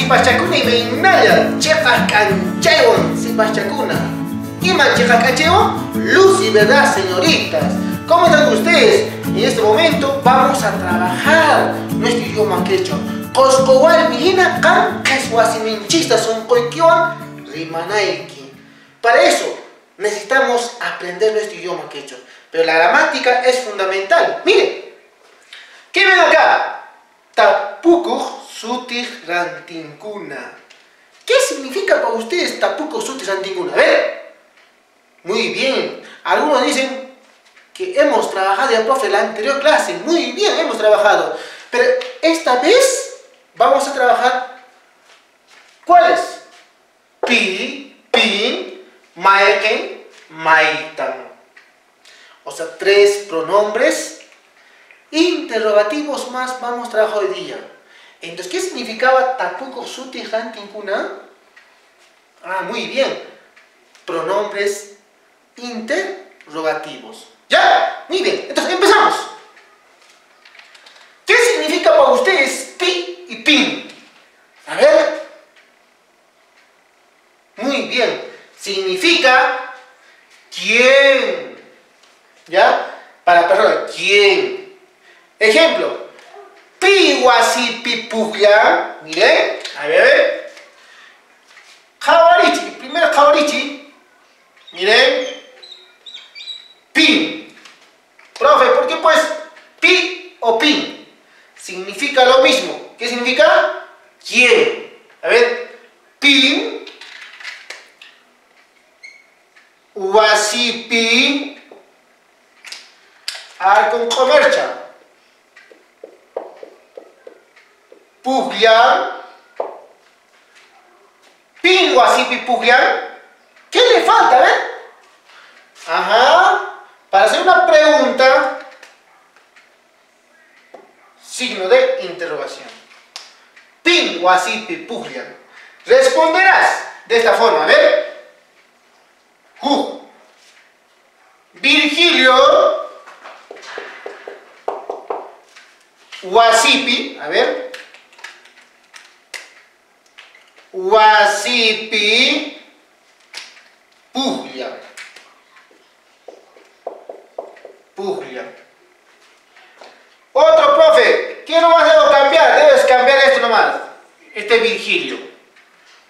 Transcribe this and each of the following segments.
Sipachakuna imaynalla chiqaq k'anchaywan sipachakuna. Ima chiqaq k'anchaywan? Luz y verdad, señoritas. ¿Cómo están ustedes? En este momento vamos a trabajar nuestro idioma quechua. Qosqo warmi hina qam qheswa siminchista sunquykiwan rimanayki. Para eso necesitamos aprender nuestro idioma quechua. Pero la gramática es fundamental. Miren, ¿qué ven acá? Tapukuq sutiq rantinkuna. ¿Qué significa para ustedes tapukuq sutiq rantinkuna? A ver. Muy bien. Algunos dicen que hemos trabajado ya, profe, la anterior clase. Muy bien, hemos trabajado. Pero esta vez vamos a trabajar ¿cuáles? Pi, pin, mayqin, maytan. O sea, tres pronombres interrogativos más vamos a trabajar hoy día. Entonces, ¿qué significaba tapukuq sutiq rantinkuna? Ah, muy bien. Pronombres interrogativos. ¿Ya? Muy bien. Entonces, empezamos. ¿Qué significa para ustedes pi y pin? A ver. Muy bien. Significa quién. ¿Ya? Para persona, ¿quién? Ejemplo. Pi wasipi pujlla. Miren. A ver, a ver. Qhawarichi. Primero qhawarichi. Miren. Pin. Profe, ¿por qué pues pi o pin? Significa lo mismo. ¿Qué significa? ¿Quién? A ver. Pin. Wasipi. Con comercha. Pujllan. Pin wasipi pujllan. ¿Qué le falta? A ver. Ajá. Para hacer una pregunta, signo de interrogación. Pin wasipi pujllan. Responderás de esta forma. A ver. Ju. Virgilio. Wasipi, a ver. Wasipi pujlla. Pujlla. Otro, profe, ¿qué nomás debo cambiar? Debes cambiar esto nomás. Este Virgilio.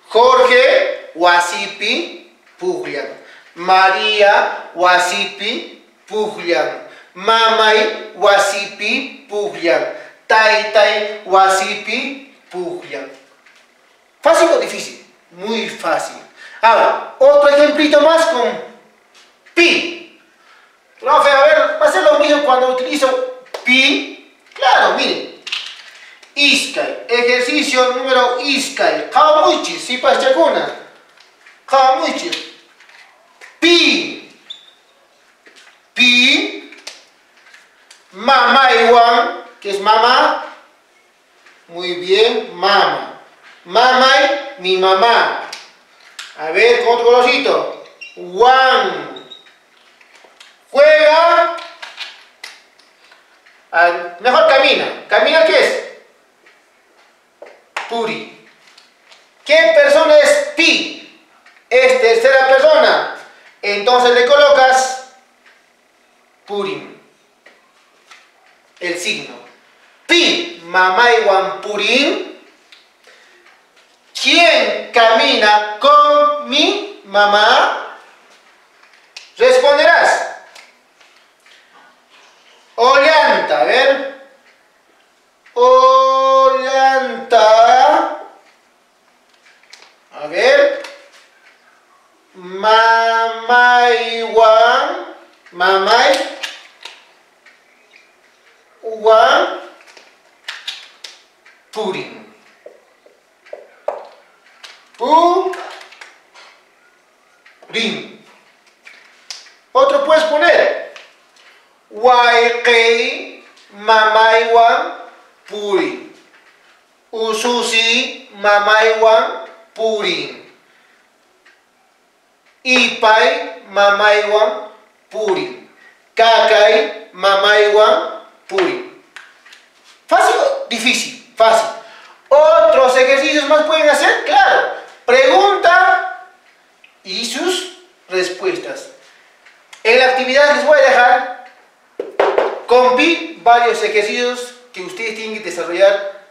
Jorge wasipi pujlla. María wasipi pujlla. Mamay wasipi pujllan. Taytay wasipi pujllan. ¿Fácil o difícil? Muy fácil. Ahora, otro ejemplito más con pi. Profe, a ver, va a ser lo mismo cuando utilizo pi. Claro, miren. Iskay, ejercicio número iskay. Qhawamuychis, sipachakuna. Qhawamuychis. Pi. Pi. Mamaywan, que es mamá. Muy bien, mamá. Mamay, mi mamá. A ver, con otro colorcito. Wan. Juega. Mejor camina. ¿Camina qué es? Puri. ¿Qué persona es pi? Es tercera persona. Entonces le colocas purim. El signo. Pi, mamaywan purim. ¿Quién camina con mi mamá? Responderás. Ollanta, a ver. Ollanta. A ver. Mamaywan. Mamay. Wan purim. Purim. Otro puedes poner wayqey mamaywan purim. Ususi mamaywan purim. Ipay mamaywan purim. Kakay mamaywan purim. ¿Fácil o difícil? Fácil. Otro ¿Cuántos ejercicios más pueden hacer? Claro. Pregunta y sus respuestas. En la actividad les voy a dejar con pi varios ejercicios que ustedes tienen que desarrollar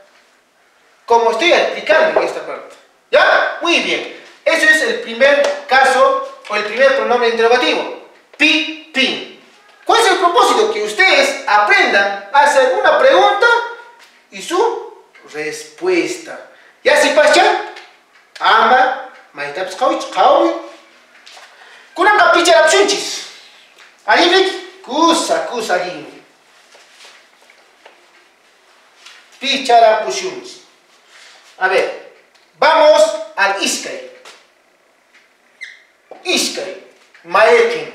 como estoy explicando en esta parte. ¿Ya? Muy bien. Ese es el primer caso o el primer pronombre interrogativo. Pi, pin. ¿Cuál es el propósito? Que ustedes aprendan a hacer una pregunta y su respuesta. ¿Ya si pacha? Ama, maitaps qawich qawi. Kunanqa picharapshunchis. Alifik, kusa, kusa allin. Picharapushunchis. A ver, vamos al iskay. Iskay, mayqin.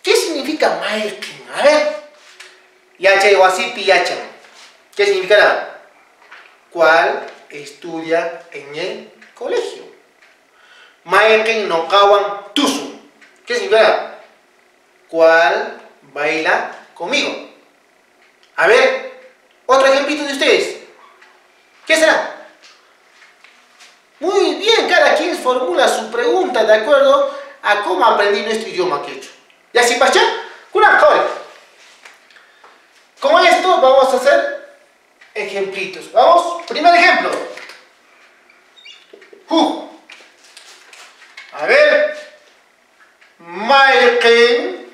¿Qué significa mayqin? A ver. Yachay wasipi yachan. ¿Qué significará? ¿Cuál estudia en el colegio? Mayqin noqawan tusun. ¿Qué significará? ¿Cuál baila conmigo? A ver, otro ejemplito de ustedes. ¿Qué será? Muy bien, cada quien formula su pregunta de acuerdo a cómo aprendí nuestro idioma quechua. ¿Ya si pacha? Con esto vamos a hacer ejemplitos. Vamos, primer ejemplo. A ver. Mayqin.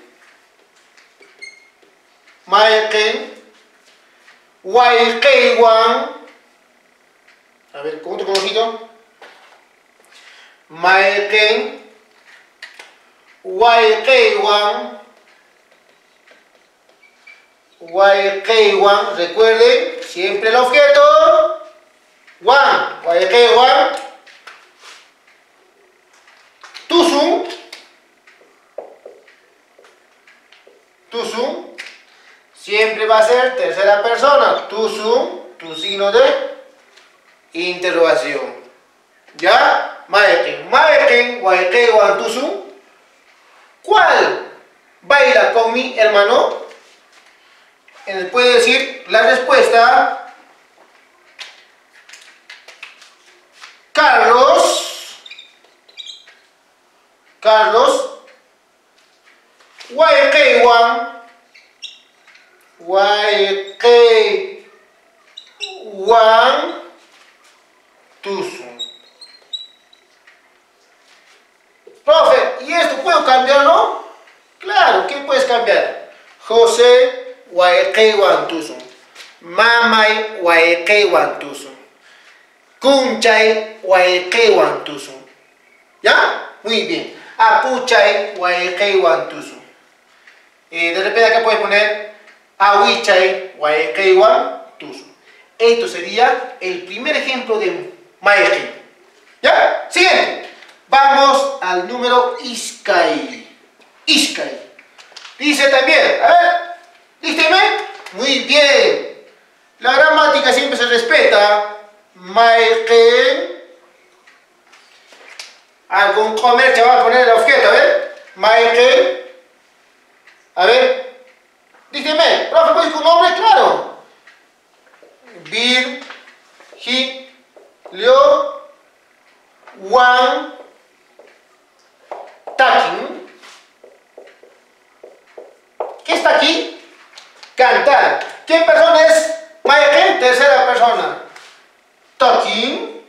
Mayqin. Wayqiywan. A ver, con otro conocido. Mayqin. Wayqiywan. Wayqiywan. Recuerden, siempre el objeto. Wan. Wayqiywan. Tusun. Tusun. Siempre va a ser tercera persona. Tusun, tu signo de interrogación. ¿Ya? Mayqin. Mayqin. Wayqiywan tusun. ¿Cuál baila con mi hermano? Puede decir la respuesta. Carlos. Carlos. Wayqiywan. Wayqiywan tusun. Profe, ¿y esto puedo cambiarlo? Claro, ¿qué puedes cambiar? José wayqiywan tusun. Mamay wayqiywan tusun. Kunchay wayqiywan tusun. ¿Ya? Muy bien. Apuchay wayqiywan tusun. De repente acá puedes poner awichay wayqiywan tusun. Esto sería el primer ejemplo de mayqin. ¿Ya? Siguiente. Vamos al número iskay. Iskay. Dice también, a ver, dícteme. Muy bien. La gramática siempre se respeta. Mayqin. Algún comercio va a poner el objeto, a ver. Mayqin. A ver. Dícteme, profe, ¿puedes con nombre? Claro. Virgilio Juan Takin. ¿Qué está aquí? Cantar. ¿Qué persona es? Mayqin, tercera persona. Takin.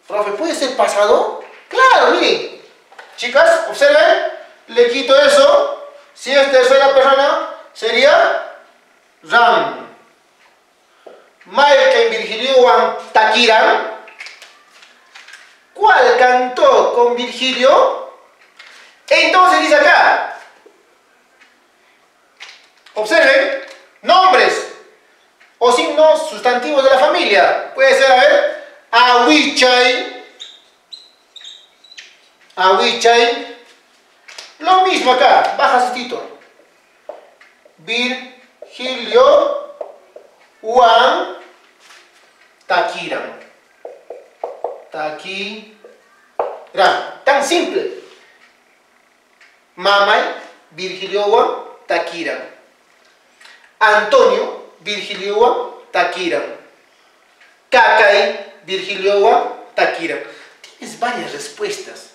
Profe, ¿puede ser pasado? Claro, miren. Chicas, observen. Le quito eso. Si es tercera persona, sería Ram. Mayqin Virgilio Juan Takiran. ¿Cuál cantó con Virgilio? Entonces dice acá. Observen, nombres o signos sustantivos de la familia. Puede ser, a ver, Awichay. Awichay. Lo mismo acá, baja sestito. Virgilio Juan Takiran. Takiran. Tan simple. Mamay, Virgilio Juan Takiran. Antonio, Virgilio Juan Takiran. Kakay Virgiliowan takiran. Tienes varias respuestas.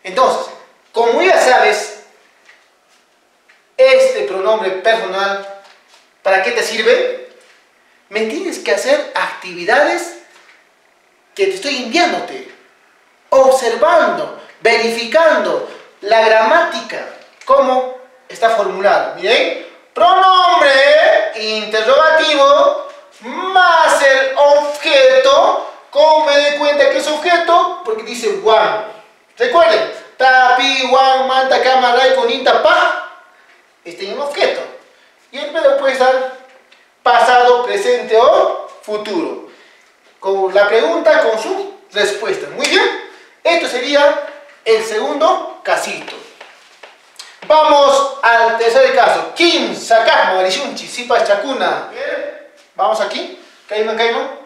Entonces, como ya sabes, este pronombre personal, ¿para qué te sirve? Me tienes que hacer actividades que te estoy enviándote, observando, verificando la gramática, cómo está formulada. Miren, pronombre interrogativo más el objeto. ¿Cómo me doy cuenta que es objeto? Porque dice wan. Recuerden, ta, pi, wan, manta, kama, ray, coninta, pa. Este es un objeto. Y el verbo puede estar pasado, presente o futuro. Con la pregunta, con su respuesta. Muy bien. Esto sería el segundo casito. Vamos al tercer caso. Kim, sakasma, marishunchi, sipas, chakuna. Vamos aquí. Kaiman, kaiman.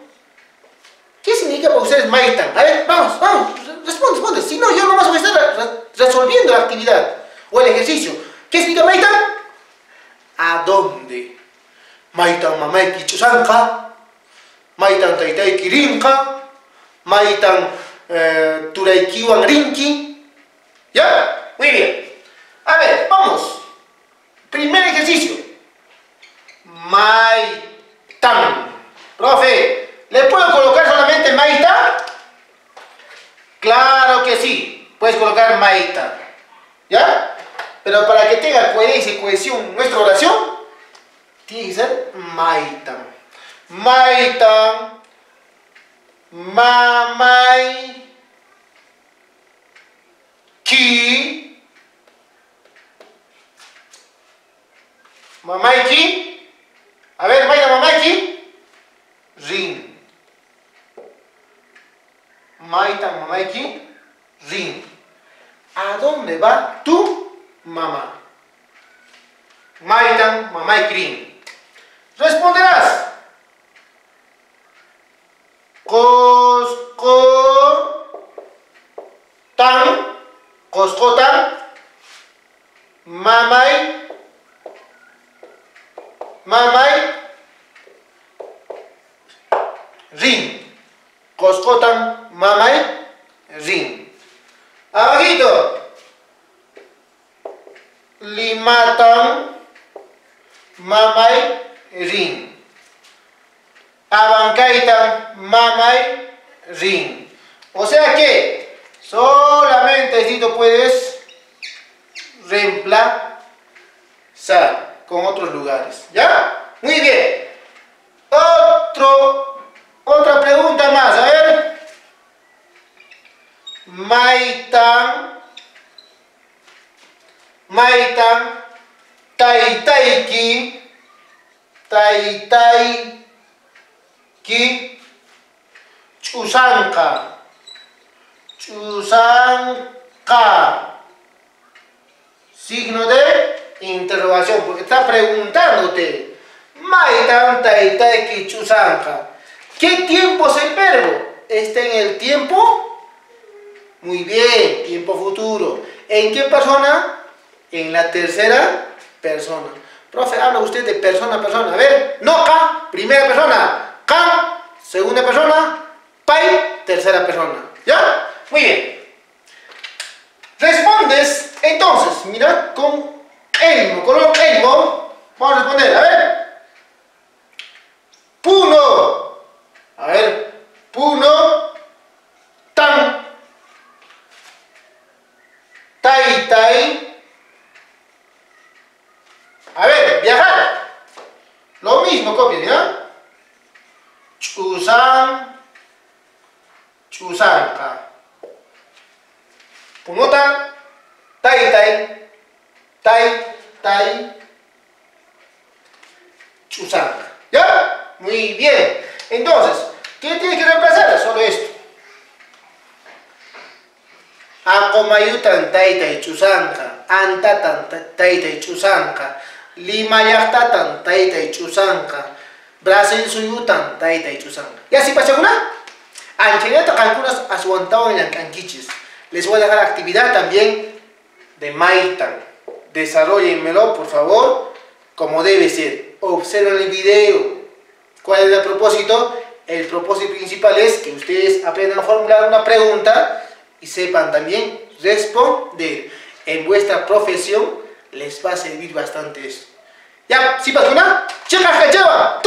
¿Qué significa para ustedes maitan? A ver, vamos, vamos. Responde, responde. Si no, yo nomás voy a estar resolviendo la actividad o el ejercicio. ¿Qué significa maitan? ¿A dónde? Maitan mamayki chusanqa, maitan taytayki rinqa, maitan turaykiwan rinki. ¿Ya? Muy bien. A ver, vamos. Primer ejercicio. Maitan. Profe, ¿le puedo colocar solamente maita? Claro que sí. Puedes colocar maita. ¿Ya? Pero para que tenga coherencia y cohesión nuestra oración, tiene que ser maitan. Maitan, mamay, ki, mamayki. A ver, maitan, mamayki, rin. Maitan, mamayki, rin. ¿A dónde va tu mamá? Maitan, mamayki, rin. Responderás. Cosco tan, coscotan, mamay, mamay, rin. Coscotan, mamay, rin. Abajito. Limatan, mamay, rin. Abancaitan, mamay, rin. O sea que solamente esto puedes reemplazar con otros lugares. ¿Ya? Muy bien. Otra pregunta más. A ver. Maitan, maitan, taitaiki, taitaiki, chusanka, chusanka. Signo de interrogación, porque está preguntándote. Maitan, taitaiki, chusanka. ¿Qué tiempo es el verbo? Está en el tiempo. Muy bien, tiempo futuro. ¿En qué persona? En la tercera persona. Profe, habla usted de persona a persona. A ver, no ka, primera persona. Ka, segunda persona. Pai, tercera persona. ¿Ya? Muy bien. Respondes, entonces, mira, con elmo, color elmo. Vamos a responder, a ver. Puno. A ver, puno, tan, tai, tai. A ver, viajar. Lo mismo, copia, ¿ya? Chusan, chusanka. Punota, tai, tai, tai, tai, chusanka. ¿Ya? Muy bien. Entonces, ¿qué tiene que reemplazar? Solo esto. Acomayutan taytay chusanka, antatan taytay chusanka, limayaqtatan taytay chusanka, Brasil suyutan taytay chusanka. ¿Ya así pasa una? Anchaynata qankunas aswantawan llamk'ankichis. Les voy a dejar actividad también de maitan. Desarróllenmelo, por favor, como debe ser. Observen el video. ¿Cuál es el propósito? El propósito principal es que ustedes aprendan a formular una pregunta y sepan también responder. En vuestra profesión les va a servir bastante esto. Ya, sipaskuna, chiqaq k'anchaywan.